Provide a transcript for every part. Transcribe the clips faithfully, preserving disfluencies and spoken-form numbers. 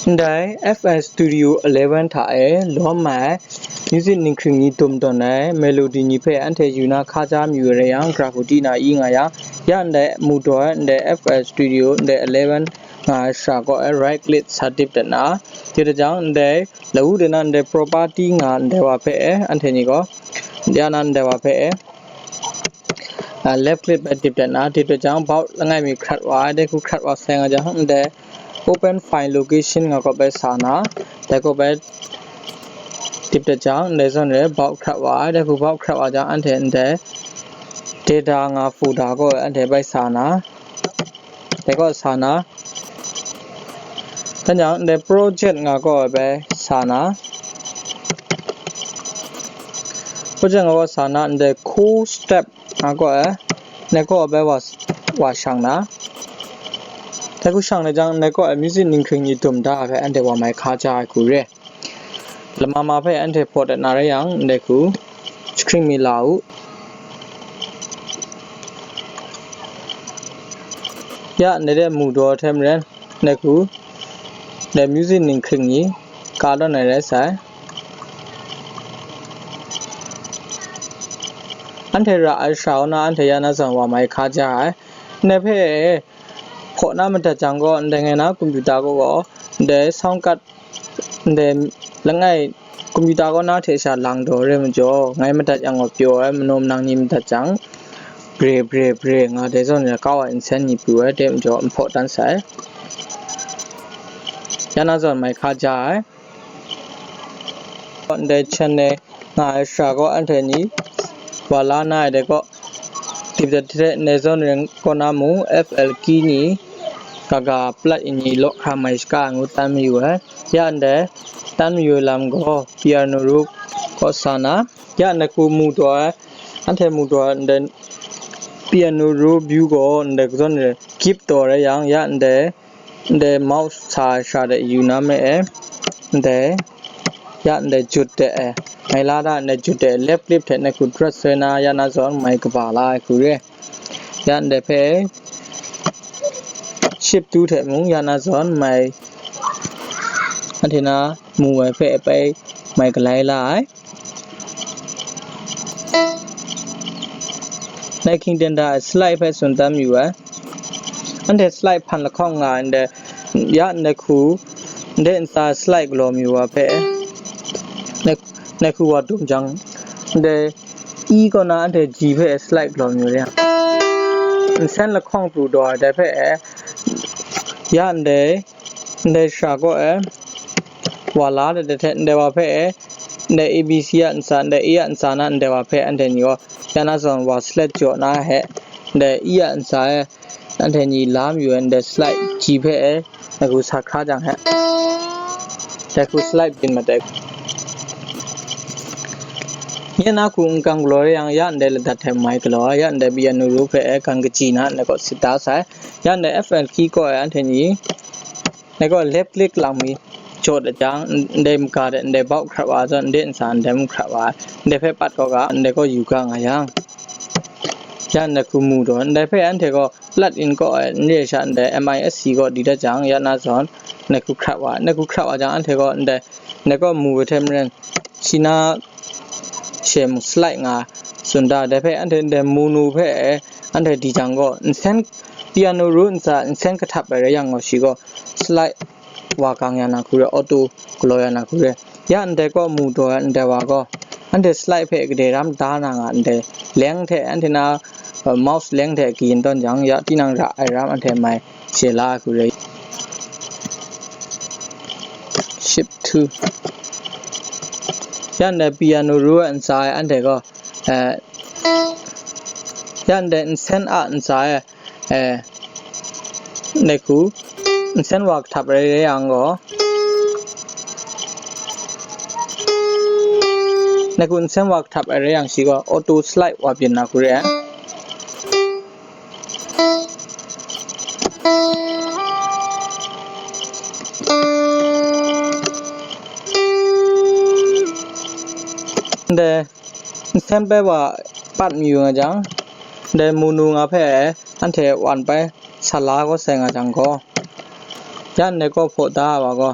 Ndai F L Studio eleven hta e lawm ai music ninghkring ni dum tawn ai melody ni hpe anhte yu na hka ja mayu ai rai yang, gra hku di na i nga yang, ya ndai mu daw ai ndai F L Studio ndai eleven nga ai shara kaw e right click sa dip dat na, dip dat jang ndai lawu de na ndai property nga ndai wa hpe e anhte ni gaw, ya na ndai wa hpe e, a, left click bai dip dat na, dip dat jang, bauk langai mi hkrat wa ai, dai hku hkrat wa sai nga jang, ndai open file location nga kaw bai sa na, dai kaw bai dip dat jang, ndai zawn re bauk hkrat wa ai, dai hku bauk hkrat wa jang, anhte ndai data nga folder kaw anhte bai sa na, dai kaw sa na, dan jang, ndai project nga kaw bai sa na, project nga kaw sa na, ndai cool step nga kaw e, ndai kaw e bai wa, wa shang na. Dai hku shang na jang, ndai kaw e music ninghkring ni dum da ai hpe anhte wa mai hka ja ai hku re. Lama ma hpe anhte hpaw dat na rai yang, ndai hku jahkring mi la u. Ya, ndai de mu daw ai hte maren, ndai hku, ndai music ninghkring ni ka dawn ai rai sai. Anhte ra ai shara kaw na anhte ya na zawn wa mai hka ja ai. Ndai hpe hpaw na madat jang gaw, ndai ngai na computer kaw gaw, ndai sound card, ndai langai computer kaw na hte sha lang daw re majaw, ngai madat yang gaw pyaw ai, manaw manang ni madat jang, bre, bre, bre, nga dai zawn re kau ai nsen ni pru ai, dai majaw, nhpaw dan sai. Ya na zawn mai hka ja ai. Ndai channel nga ai shara kaw anhte ni wa la na ai dai kaw, dip dat hte ndai zawn ring kaw na mung F L key ni kaga plat yin ni law hkra mai shaka ai ngu tan mayu ai. Ya ndai tan mayu ai lam gaw piano root kaw sa na, ya ndai hku mu daw ai, anhte mu daw ai ndai piano root view gaw ndai zawn re kip taw rai yang, ya ndai ndai mouse sa ai shara de yu na me e, ndai, ya ndai jut de e, ngai la da ndai jut de e, left click hte ndai hku drag sai na ya na zawn mai kaba la ai hku re. Ya ndai hpe shift two hte mung ya na zawn mai, anhte na mu ai hpe bai mai galai la ai. Nai hkying ten da ai slide hpe tsun tam yu ai. Anhte slide hpan lahkawng nga ai ndai, ya ndai hku, ndai ntsa slide galaw mayu wa hpe, ndai, ndai hku wa dum jang, ndai i kaw na anhte G hpe slide galaw mayu re yang, nsen lahkawng pru daw ai dai hpe, ya ndai, ndai shara kaw e, wa la de hte, ndai wa hpe e, ndai A B C a ntsa, ndai E a ntsa na ndai wa hpe anhte ni gaw, ya na zawn wa select jaw na he, ndai E a ntsa e, anhte ni la mayu ai, ndai slide G hpe e, ndai hku sa hkra jang he, ndai hku slide byin mat ai. Ya na hku n kang galaw yang, ya ndai ladat hte mai galaw ai, ya ndai piano root hpe e, gan kaji na ndai kaw sit da sai, ya ndai F L key kaw e, anhte ni, ndai kaw left click lang mi jaw dat jang, ndai maga de ndai bauk hkrat wa zawn, ndai ntsa ndai mung hkrat wa ai, ndai hpe pat kaw ga, ndai kaw yu ga nga yang, ya ndai hku mu daw, ndai hpe anhte gaw plat yin kaw ai, n re sha ndai M I S C kaw di dat jang, ya na zawn, ndai hku hkrat wa, ndai hku hkrat wa jang, anhte gaw ndai, ndai kaw mu ai hte maren, shi na she mung slide nga tsun da, dai hpe anhte ndai mono hpe anhte di jang gaw, nsen piano root ntsa nsen kahtap ai rai yang gaw, shi gaw slide wa gang ya na hku re, auto galaw ya na hku re. Ya ndai kaw mu daw ai ndai wa gaw, anhte slide hpe gade ram da na nga ndai leng hte, anhte na, uh, mouse leng hte kayin tawn jang, ya tinang ra ai ram anhte mai chye la ai hku re. Shift two. Ya ndai piano root a ntsa e anhte gaw, eh, ya ndai nsen a ntsa e, eh, ndai hku nsen wa kahtap rai rai yang gaw, ndai hku nsen wa kahtap ai rai yang shi gaw auto slide wa byin na hku re ai. Ndai nsen bai wa pat mayu nga jang, ndai mono nga hpe anhte wan bai sa la kau sai nga jang gaw, Ya ndai gaw hpaw da ai wa gaw.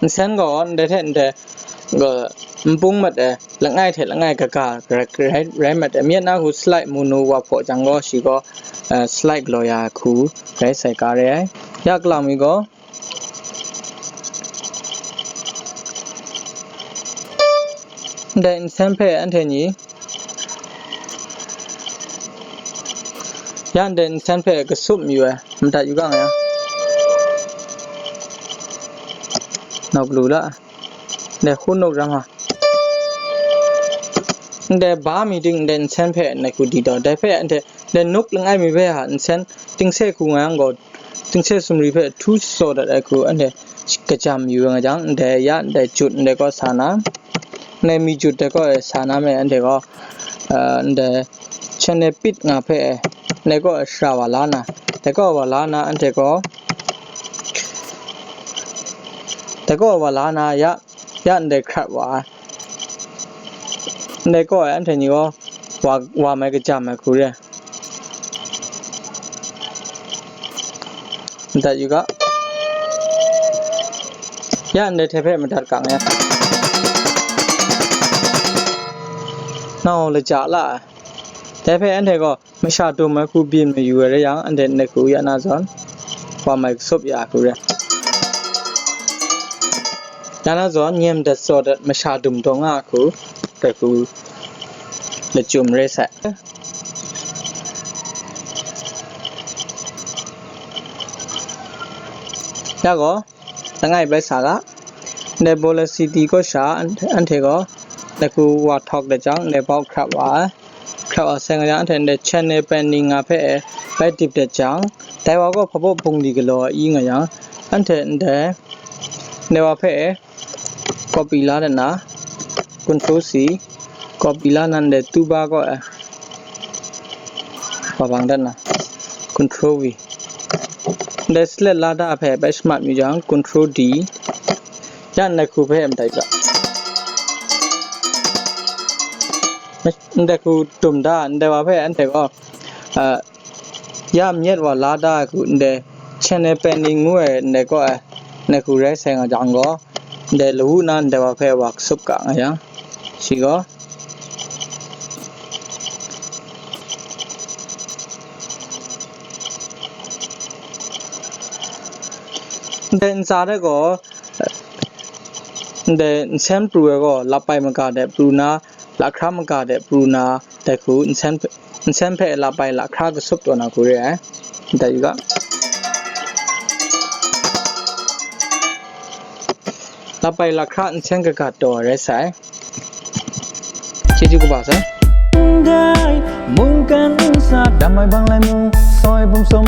Nsen gaw ndai hte ndai gaw npung mat ai, langai hte langai kaga rai, rai, rai mat ai. Myit na hku slide mu nu wa hpaw jang gaw, shi gaw, eh, slide galaw ya ai hku rai sai ka re ai. Ya kalang mi gaw, ndai nsen hpe anhte ni, ya ndai nsen hpe kasup mayu ai, madat yu ga nga ya. Nau galu la, ndai hkun nuk ram ha. Ndai ba mi ting ndai nsen hpe nai hku di taw, dai hpe anhte ndai nuk langai mi hpe ha nsen tingse hku nga yang gaw, tingse sumri hpe htu tsaw dat ai hku anhte kajam yu ai nga jang, ndai ya ndai jut ndai kaw sa na, ndai mi jut dai kaw e sa na me anhte gaw, ah, ndai channel pit nga hpe ndai kaw e shara wa la na, dai kaw wa la na anhte gaw, dai kaw wa la na ya, ya ndai hkrat wa ai. Ndai kaw e anhte ni gaw wa, wa mai kajam ai hku re. Madat yu ga. Ya ndai hte hpe madat kang ya. Nau laja la ai. Dai hpe anhte gaw masha dum ai hku byin mayu ai rai yang, anhte ndai hku ya na zawn, wa mai kasup ya ai hku re. Ya na zawn, nyem dat tsaw dat masha dum dawng nga ai hku, dai hku lachyum rai sai. Ya gaw, langai bai sa ga. Ndai Bawla City kaw sha, an-, anhte gaw, dai hku wa htawk dat jang, ndai bau hkrap wa ai. Hkrap wa seng nga jang, anhte ndai channel pending nga hpe e bai dip dat jang, dai wa gaw hpa baw bungli galaw ai i nga yang, anhte ndai, ndai wa hpe e copy la dat na, Control C, copy la na ndai tuba kaw e, wa bang dat na, Control V. Ndai select la da hpe bai shamat yu jang, Control D, ya ndai hku hpe madat ga. Ndai hku dum da, ndai wa hpe anhte gaw, ah, ya myit wa la da ai hku, ndai channel pending ngu ai ndai kaw e, ndai hku rai sai nga jang gaw, ndai lawu na ndai wa hpe wa kasup ga nga yang, shi gaw, ndai ntsa de gaw, ndai nsen pru ai gaw, lapai maga de pru na, lahkra maga de pru na, dai hku nsen, nsen hpe lapai lahkra kasup taw na hku re ai. Dai yu ga. Lapai lahkra nsen kaga taw ai rai sai. Chyeju kaba sai. Ndai mungkan nsa dam ai bang lai mung, soi bum sawm